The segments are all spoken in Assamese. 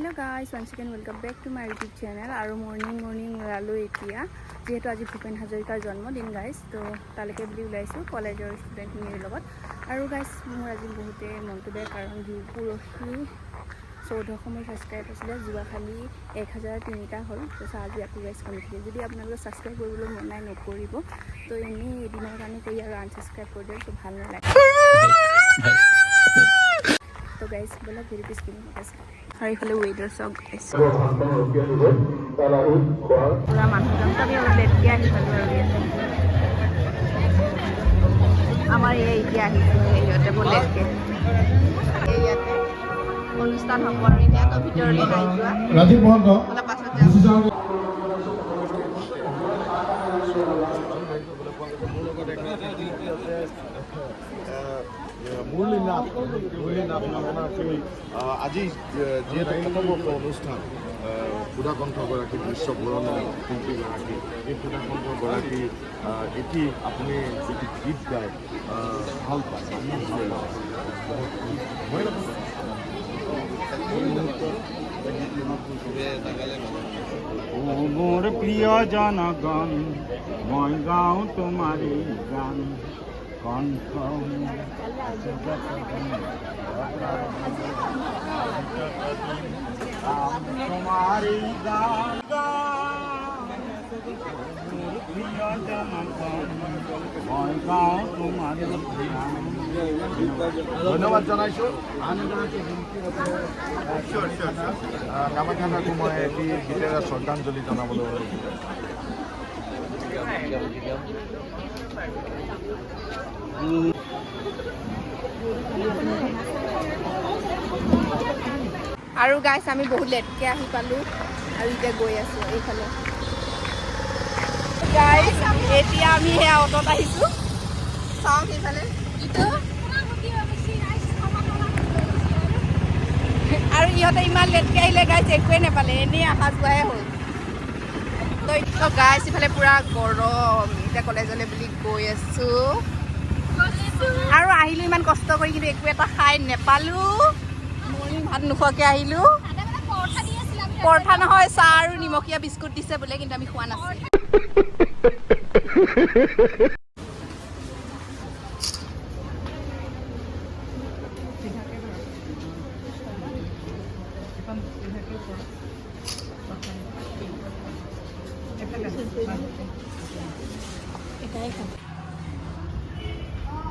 Hello guys, once again welcome back to my YouTube channel. আৰু মৰ্ণিং মৰ্ণিং ওলালোঁ এতিয়া, যিহেতু আজি ভূপেন হাজৰিকাৰ জন্মদিন গাইজ, তো তালৈকে বুলি ওলাইছোঁ কলেজৰ ষ্টুডেণ্টখিনিৰ লগত। আৰু গাইজ, মোৰ আজি বহুতেই মনটো বেয়া, কাৰণ পৰহি 1400 মোৰ ছাবস্ক্ৰাইব আছিলে, যোৱাকালি 1003টা হ'ল। তাৰপিছত আজি আকৌ গাইজ কমি থাকিল। যদি আপোনালোকে ছাবস্ক্ৰাইব কৰিবলৈ মন নাই, নকৰিব। তো এনেই এদিনৰ কাৰণে কৰি আৰু আনছাবস্ক্ৰাইব কৰি দিয়ক, তো ভাল নালাগে। তো গাইজ, ব'লক, ভিডিঅ'টো স্কিপ আছে। আৰু এইফালে ৱেডাৰ চাওক গাইজ, পূৰা মানুহ যাম। তো আমি অলপ লেটকৈ আহি পালোঁ আৰু ইয়াতে আমাৰ এই এতিয়া আহিছোঁ, ইহঁতে বহুত লেটকৈ। এই ইয়াতে অনুষ্ঠান হ'ব আৰু এতিয়া তো ভিতৰলৈ নাই যোৱা। ৰাজীৱ মহন্ত। অলপ পাছত যাম। মুৰলীনাথ, মুৰলীনাথ নগনাকৈ আজি যিহেতু শতবৰ্ষ অনুষ্ঠান, সুধাকণ্ঠগৰাকী, বিশ্ব বৰণ শিল্পীগৰাকী, এই সুধাকণ্ঠগৰাকী এটি আপুনি যিটো গীত গাই ভাল পায়, আমি ভাল পাওঁ। মই এই মুহূৰ্তত এটা গীত মনত পৰিছে। ও মোৰ প্ৰিয় জনগণ, মই গাওঁ তোমাৰে গান, কণ্ঠ মোৰ আছে যতদিন, গাম তোমাৰে গান গান। মোৰ প্ৰিয় জনগণ, মই গাওঁ তোমাৰে গান। ধন্যবাদ জনাইছোঁ। আন এগৰাকী শিল্পী কামাখ্যা কাকু মই এটি গীতেৰে শ্ৰদ্ধাঞ্জলি জনাবলৈ অনুৰোধ কৰিছোঁ। আৰু গাইছ, আমি বহুত লেটকৈ আহি পালোঁ আৰু এতিয়া গৈ আছোঁ এইফালে। গাইছ, এতিয়া আমি সেয়া অট'ত আহিছোঁ, চাওঁ সেইফালে ইটো। আৰু ইহঁতে ইমান লেটকৈ আহিলে গাইছ, একোৱে নাপালে, এনেই অহা যোৱাহে হ'ল। তো গাইছ, ইফালে পূৰা গৰম। এতিয়া কলেজলৈ বুলি গৈ আছোঁ আৰু আহিলোঁ ইমান কষ্ট কৰি, কিন্তু একো এটা খাই নেপালোঁ। মৰ্ণিং ভাত নোখোৱাকৈ আহিলোঁ। পৰঠা নহয়, চাহ আৰু নিমখীয়া বিস্কুট দিছে বোলে, কিন্তু আমি খোৱা নাছিলোঁ।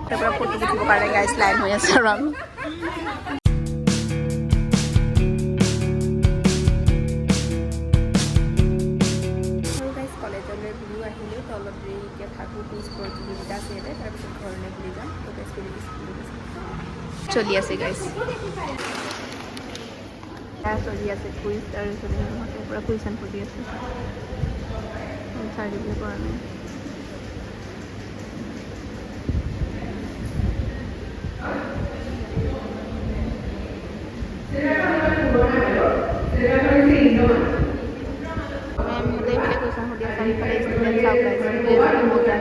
তাৰ পৰা ফটো উঠিব পাৰে গাইছ, লাইন হৈ আছে আৰু আমি আৰু গাইছ, কলেজলৈ বুলিও আহিলোঁ। তো অলপ দেৰি এতিয়া থাকোঁ, কুইজ প্ৰতিযোগিতা আছে ইয়াতে, তাৰপিছত ঘৰলৈ বুলি যাম। তো গাইছ, চলি আছে গাইছ, চলি আছে কুইজ আৰু ইহঁতে পূৰা কুৱেশ্যন সুধি আছে, এনচাৰ দিবলৈ পৰা নাই। মেমহঁতে এইফালে কুৱেশ্যন সুধি আছে আৰু ইফালে ষ্টুডেণ্ট চাওক গাইছ, সুধি আছে, কি মজা।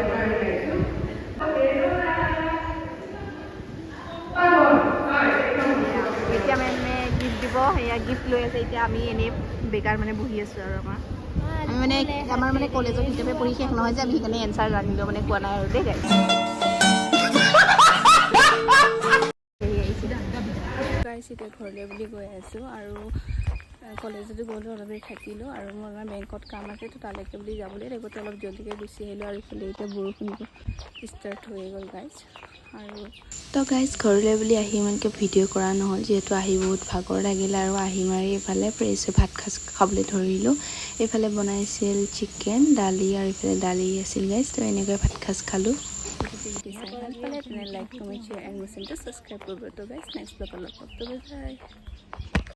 এতিয়া মেমে গিফ্ট দিব, সেয়া গিফ্ট লৈ আছে। এতিয়া আমি এনেই বেকাৰ মানে বহি আছোঁ আৰু আমি মানে আমাৰ মানে কলেজৰ কিতাপে পঢ়ি শেষ নহয় যে আমি, সেইকাৰণে এনচাৰ জানিলেও মানে কোৱা নাই আৰু দেই গাইছ। গাইছ, এতিয়া ঘৰলৈ বুলি গৈ আছোঁ আৰু কলেজতো গ'লোঁ, অলপ দেৰি থাকিলোঁ আৰু মোৰ মানে বেংকত কাম আছে, তো তালৈকে বুলি যাবলৈ লাগিব, তো অলপ জল্দিকৈ গুচি আহিলোঁ। আৰু ইফালে এতিয়া বৰষুণ ষ্টাৰ্ট হৈয়ে গ'ল গাইছ। আৰু তো গাইজ, ঘৰলৈ বুলি আহি ইমানকৈ ভিডিঅ' কৰা নহ'ল, যিহেতু আহি বহুত ভাগৰ লাগিল। আৰু আহি মাৰি এইফালে ফ্ৰেছ হৈ ভাত সাজ খাবলৈ ধৰিলোঁ। এইফালে বনাইছিল চিকেন, দালি আৰু এইফালে দালি আছিল গাইজ। তো এনেকৈ ভাত সাজ খালোঁ। ভিডিঅ'টো চাই ভাল পালে তেনে লাইক, কমেণ্ট, শ্বেয়াৰ এণ্ড মোৰ চেনেলটো ছাবস্ক্ৰাইব কৰিব। তো গাইছ, নেক্সট ব্লগত লগ পাম। তো বাই।